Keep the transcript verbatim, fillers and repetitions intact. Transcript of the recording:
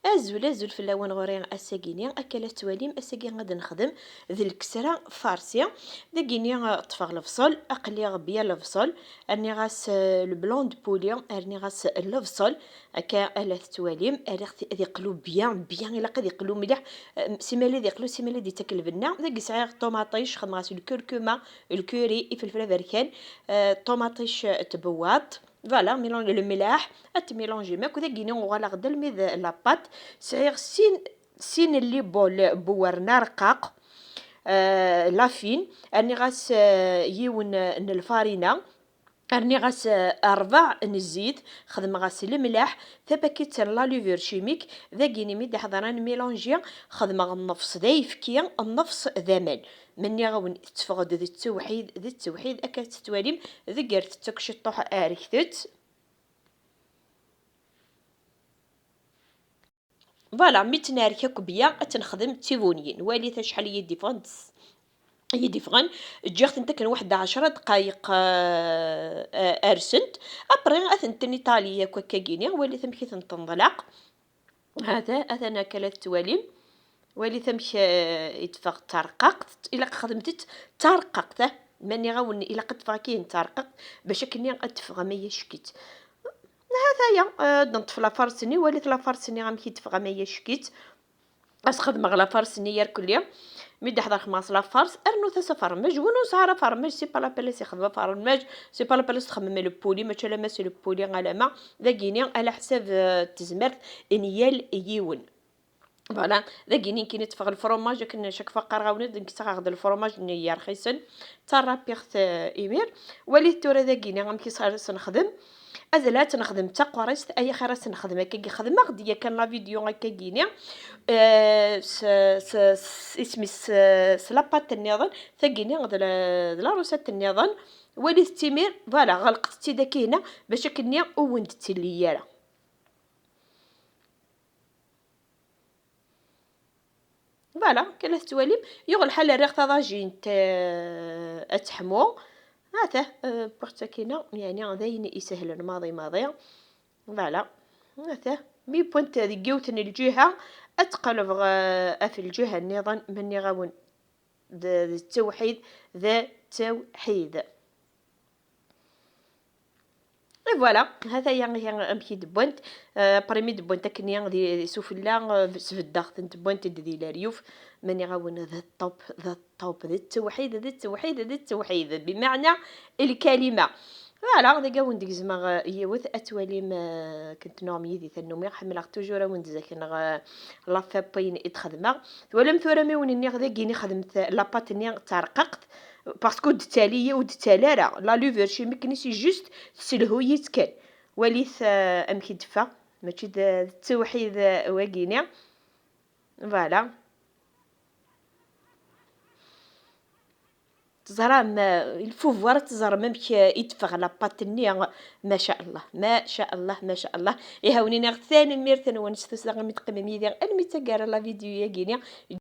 Azul, azul fell-awen ɣur-i ass-agi-ni. Akka la tettwalim, ass-agi ad nexdem d lkesra farsi. Dagi-ni, eh, ṭṭfeɣ lebṣel, aql-i bien lebṣel, rniɣ-as, eh, le blanc de poulet, rniɣ-as lebṣel. Akka la tettwalim, rriɣ-t ad iqlu bien, bien, ilaq ad iqlu mliḥ, eh, simali ad iqlu, simali ad ittak lbenna. Dagi sɛiɣ ṭumaṭic, xedmeɣ-as lkurkuma, lkuri, ifelfel aberkan, eh, ṭumaṭic, eh, tbewwaṭ. Voilà, mélange le mlaḥ, ad tmilonjim akk. Dagi-ni uɣaleɣ-d almi d la pâte. Sɛiɣ sin, sin n libol n uwren arqaq, euh, la fine. Rniɣ-as, euh, yiwen n lfarina. Rniɣ-as, euh, rebɛa n zzit. Xedmeɣ-as lemlaḥ. Tapakit n la levure chimique. Dagi-ni mi d-iḥḍer ad nmilonji, xedmeɣ nnefs d ayefki, nnefs d aman. Ma nniɣ-awen tetteffeɣ-d d ttewḥid, d ttewḥid, akka tettwalim, deg ger tettak ciṭṭuḥ, rktet. Voilà, mi tt-nerk akk bya, ad tt-nexdem d tibunyin. Walit acḥal i yi-d-iffɣen, i yi-d-iffɣen. Ǧǧiɣ-tent akken waḥed ɛecra dqayeq, euh, euh, rsent. Après, ad tent-nitali akk akkagini. Walit amek i tent-nḍlaq. Hata, atan akka la tettwalim. Walit amek, eh, i d-teffeɣ d tarqaqt. Ilaq xedmet-tt d tarqaqt, eh. Ma nniɣ-awen ilaq ad teffeɣ akkin d tarqaqt, bac akkenni ad teffeɣ am ay acek-itt. Hataya, eh, ad neṭṭef la farce-nni, walit la farce-nni amek i d-teffeɣ am ay acek-itt. Ad s-xedmeɣ la farce-nni irkelli. Mi d-iḥḍer xedmeɣ-as la farce, rnut-as afermaj. Win ur nesɛi ara afermaj, c'est pas la peine ad s-ixdem afermaj, c'est pas la peine ad s-txemmem le poulet, mačči alamma s le poulet alamma. Dagini, ala ḥsab, eh, tezmert n yal yiwen. Voilà, dagini nekkini ṭṭfeɣ lefromaj, akken chaque fois qqareɣ-awen-d, nekk ttaɣeɣ-d lefromaj-nni yerxisen, ttarrapiɣ-t, eh, imir. Walit tura dagini amek i s-, s-nexdem. Azal ad tt-nexdem d taqerrist, ay axir ad tt-nexdem akka i xedmeɣ-d yakan la vidéo akka-gini. Eh, s, s, s, isem-is, s, s la pâte nniḍen, tagini d la, d la recette nniḍen. Walit-tt imir, voilà, ɣelqet-tt-id akka-gini, bac akkenni ur wen-d-ttilli ara. Voilà, kan la tettwalim, yuɣ lḥal rriɣ taḍajint, eh, ad teḥmu. Atah, eh, wwiɣ-tt akkin-a, yeɛni d ayen isehlen maḍi maḍi. Voilà, atah, mi wwant deg yiwet n lǧiha, ad tqelbeɣ, eh, ɣef lǧiha nniḍen, ma nniɣ-awen d, d ttewḥid, d ttewḥid. Et voilà, hataya ihi amek i d-wwant. Euh, après mi d-wwant akkenni di, di sufella, euh, sbeddeɣ-tent, wwant-d di leryuf. Ma nniɣ-awen d ṭṭup, d ṭṭup, d ttewḥid, d ttewḥid, d ttewḥid, bimeɛna lkalima. Voilà, dagi ad wen-d-gezmeɣ, euh, yiwet, ad twalim, euh, akken tnuɣem yid-i tannumi. Ḥemmleɣ toujours ad wen-d-zakneɣ, euh, la fappe ayen i d-xedmeɣ. Twalam tura mi wen-nniɣ dagini xedmet la pâte-nni d tarqaqt. Parce que ur d-ttali, ur d-ttali ara. La levure chimique-nni, c'est juste tesselhu-yi-tt kan. Walit, euh, amek i d-teffeɣ. Mačči d, d ttewḥid, euh, wagini. Voilà. Teẓram, euh, il faut voir, teẓrem amek, euh, i d-teffeɣ la pâte-nni. Maca Allah, maca Allah, maca Allah. Ihi ad wen-iniɣ tanemmirt-nwen s tussda imi teqqimem yid-i almi d taggara la vidéo-yagi-ni.